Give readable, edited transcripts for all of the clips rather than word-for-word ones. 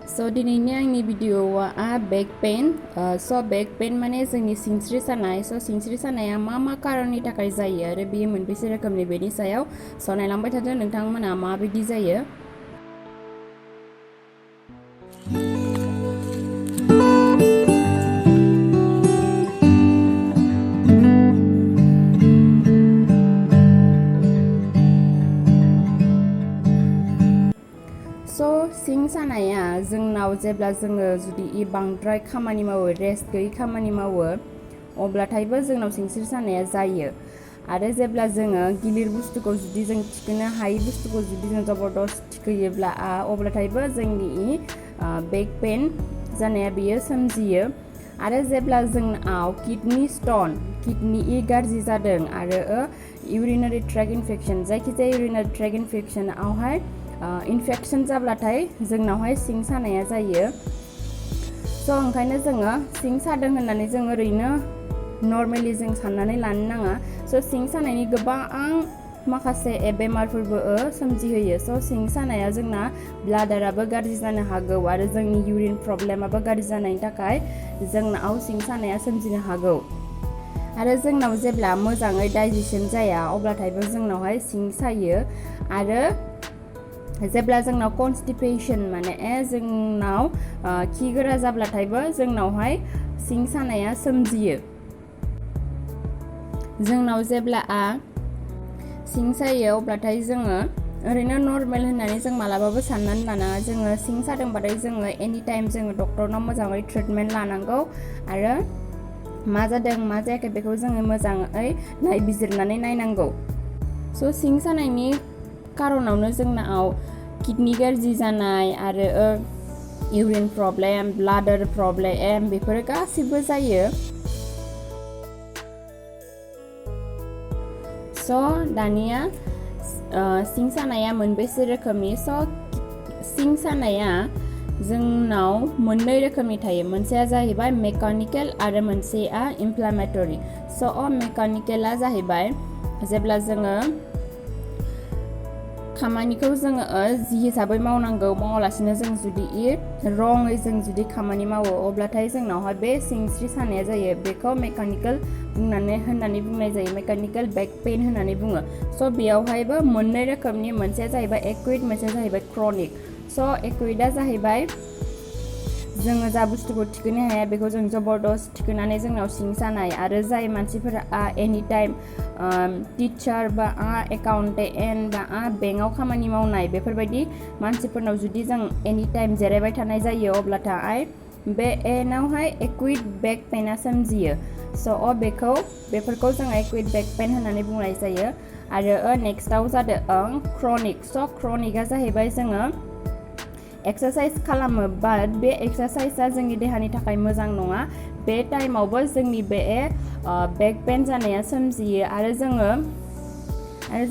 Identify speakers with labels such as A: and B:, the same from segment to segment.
A: So दिनैनि आंनि भिडिअआ बेक PAN so बेक PAN माने जोंनि सिनस्रि सानाय so सिनस्रि सानाया मा खारननि थाखाय जायो आरो बेयो मोनबेसे रोखोमनि बेनि सायाव so नायलांबाय थादो नोंथांमोना माबायदि जायो So सिं सानाया जोंनाव जेब्ला जोङो जुदि बांद्राय खामानि मावो रेस्ट गैयै खामानि मावो अब्लाथायबो जोंनाव सिनस्रि सानाया जायो आरो जेब्ला जोङो गिलिर बुस्थुखौ जुदि जों थिखोनो हायै बुस्थुखौ जुदि जों जबरदस्त थिखोयोब्ला अब्लाथायबो जोंनि बेक पेन जानाया बियो सोमजियो आरो जेब्ला जोंनाव किडनी स्टोन किडनी गाज्रि जादों आरो इउरिनारि ट्रेक इनफेक्शन जायखिजाया इउरिनारि ट्रेक इनफेक्शनआवहाय इनफेक्शन जाब्लाथाय जोंनावहाय सिं सानाया जायो स' ओंखायनो जोङो सिं सादों होननानै जों ओरैनो नर्मेलि जों साननानै लानो नाङा स' सिं सानायनि गोबां माखासे बेमारफोरबो सोमजिहोयो स' सिं सानाया जोंना ब्लाडाराबो गाज्रि जानो हागौ आरो जोंनि इउरिन प्रब्लेमाबो गाज्रि जानायनि थाखाय जोंनाव सिं सानाया सोमजिनो हागौ आरो जोंनाव जेब्ला मोजाङै डाइजेसन जाया अब्लाथायबो जोंनावहाय सिं सायो आरो जेब्ला जोंनाव कनस्टिपेशन माने जोंनाव खि गोरा जाब्लाथायबो जोंनावहाय सिं सानाया सोमजियो जोंनाव जेब्ला सिं सायो अब्लाथाय जोङो ओरैनो नर्मेल होननानै जों मालाबाबो साननानै लानाङा जोङो सिं सादोंबाथाय जोङो एनि टाइम जोङो डक्टरनाव मोजाङै ट्रिटमेन्ट लानांगौ आरो मा जादों मा जायाखै बेखौ जोङो मोजाङै नायबिजिरनानै नायनांगौ स' सिं सानायनि खारनावनो जोंनाव किडनी गाज्रि जानाय आरो इउरिन प्रब्लेम ब्लाडार प्रब्लेम बेफोरो गासिबो जायो स' दानिया सिं सानाया मोनबेसे रोखोमनि स' सिं सानाया जोंनाव मोननै रोखोमनि थायो मोनसेया जाहैबाय मेकानिकेल आरो मोनसेया इनफ्लामेटरि स' मेकानिकेला जाहैबाय जेब्ला जोङो खामानिखौ जोङो जि हिसाबै मावनांगौ मावालासिनो जों जुदि रङै जों जुदि खामानि मावो अब्लाथाय जोंनावहाय बे सिनस्रि सानाया जायो बेखौ मेकानिकेल होननानै बुंनाय जायो मेकानिकेल बेक पेन होननानै बुङो स' बेयावहायबो मोननै रोखोमनि मोनसेया जाहैबाय एक्युट मोनसेया जाहैबाय क्रनिक स' एक्युटआ जाहैबाय जोङो जा बुस्थुखौ थिखोनो हाया बेखौ जों जबरदस्त थिखोनानै जोंनाव सिं सानाय आरो जाय मानसिफोरा एनि टाइम टिचार बा एकाउन्टेन्ट बा बेंकआव खामानि मावनाय बेफोरबायदि मानसिफोरनाव जुदि जों एनि टाइम जिरायबाय थानाय जायो अब्लाथाय बे एनावहाय एक्युट बेक पेनआ सोमजियो स' बेफोरखौ जों एक्युट बेक पेन होननानै बुंनाय जायो आरो नेक्स्टआव जादों क्रनिक स' क्रनिकआ जाहैबाय जोङो एक्सारसाइज खालामो बाट बे एक्सारसाइजआ जोंनि देहानि थाखाय मोजां नङा बे टाइमावबो जोंनि बे बेक पेन जानाया सोमजियो आरो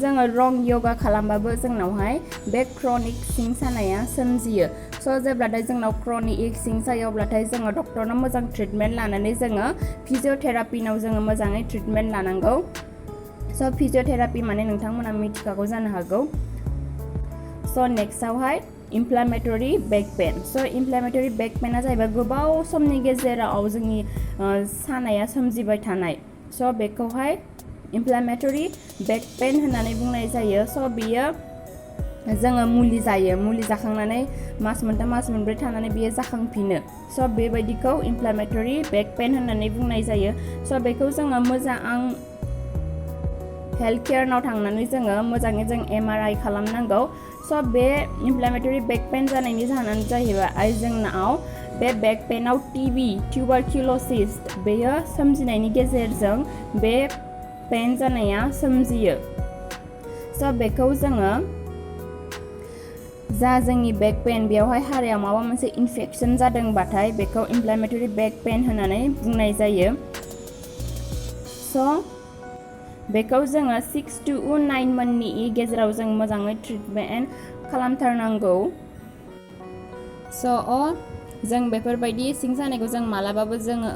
A: जोङो रं योगा खालामबाबो जोंनावहाय बे क्रनिक सिं सानाया सोमजियो स' जेब्लाथाय जोंनाव क्रनिक सिं सायो अब्लाथाय जोङो डक्टरनाव मोजां ट्रिटमेन्ट लानानै जोङो फिजिअथेरापिनाव जोङो मोजाङै ट्रिटमेन्ट लानांगौ स' फिजिअथेरापि माने नोंथांमोना मिथिखागौ जानो हागौ स' नेक्स्टआवहाय inflammatory back pain so inflammatory back painआ जाहैबाय गोबाव समनि गेजेराव जोंनि सानाया सोमजिबाय थानाय स' बेखौहाय inflammatory back pain होननानै बुंनाय जायो स' बियो जोङो मुलि जायो मुलि जाखांनानै मास मोनथाम मास मोनब्रै थानानै बियो जाखांफिनो स' बेबायदिखौ inflammatory back pain होननानै बुंनाय जायो स' बेखौ जोङो मोजां हेल्थ केयारनाव थांनानै जोङो मोजाङै जों MRI खालामनांगौ स' बे इनफ्लामेटरि बेक पेन जानायनि जाहोनानो जाहैबाय जोंनाव बे बेक पेनाव टिउबारकिउलोसिस बेयो सोमजिनायनि गेजेरजों बे पेन जानाया सोमजियो स' बेखौ जोङो जा जोंनि बेक पेन बेयावहाय हारायाव माबा मोनसे इनफेक्शन जादोंबाथाय बेखौ इनफ्लामेटरि बेक पेन होननानै बुंनाय जायो स' बेखौ जोङो 6 to 9 मान्थनि गेजेराव जों मोजाङै ट्रिटमेन्ट खालामथारनांगौ स' जों बेफोरबायदि सिं सानायखौ जों मालाबाबो जोङो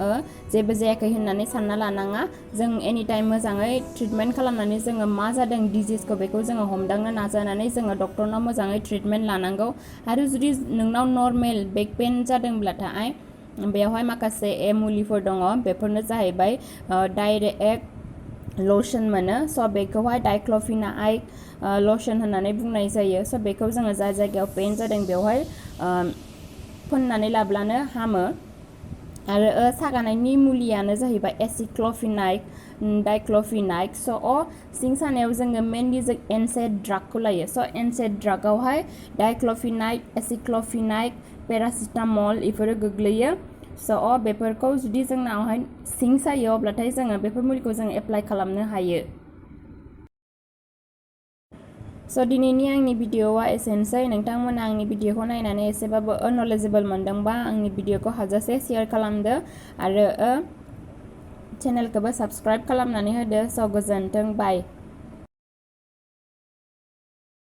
A: जेबो जायाखै होननानै सानना लानाङा जों एनि टाइम मोजाङै ट्रिटमेन्ट खालामनानै जोङो मा जादों डिजिजखौ बेखौ जोङो हमदांनो नाजानानै जोङो डक्टरनाव मोजाङै ट्रिटमेन्ट लानांगौ आरो जुदि नोंनाव नर्मेल बेक पेन जादोंब्लाथाय बेवहाय माखासे मुलिफोर दङ बेफोरनो जाहैबाय डाइरेक्ट लशन मोनो स' बेखौहाय डाइक्ल'फिनाक लशन होननानै बुंनाय जायो स' बेखौ जोङो जाय जायगायाव पेन जादों बेवहाय फोननानै लाब्लानो हामो आरो सागानायनि मुलियानो जाहैबाय एसिक्ल'फिनाक डाइक्ल'फिनाक स' सिं सानायाव जोङो मेनलि जों एनसेड ड्रागखौ लायो स' एनसेड ड्रागावहाय डाइक्ल'फिनाक एसिक्ल'फिनाक पेरासिटामल बेफोरो गोग्लैयो स' बेफोरखौ जुदि जोंनावहाय सिं सायो अब्लाथाय जोङो बेफोर मुलिखौ जों एप्लाइ खालामनो हायो स' दिनैनि आंनि भिडिअ'आ एसेनोसै नोंथांमोना आंनि भिडिअ'खौ नायनानै एसेबाबो नलेजेबोल मोनदोंबा आंनि भिडिअ'खौ हाजासे शेयार खालामदो आरो चेनेलखौबो साबस्क्राइब खालामनानै होदो स' गोजोन्थों बाय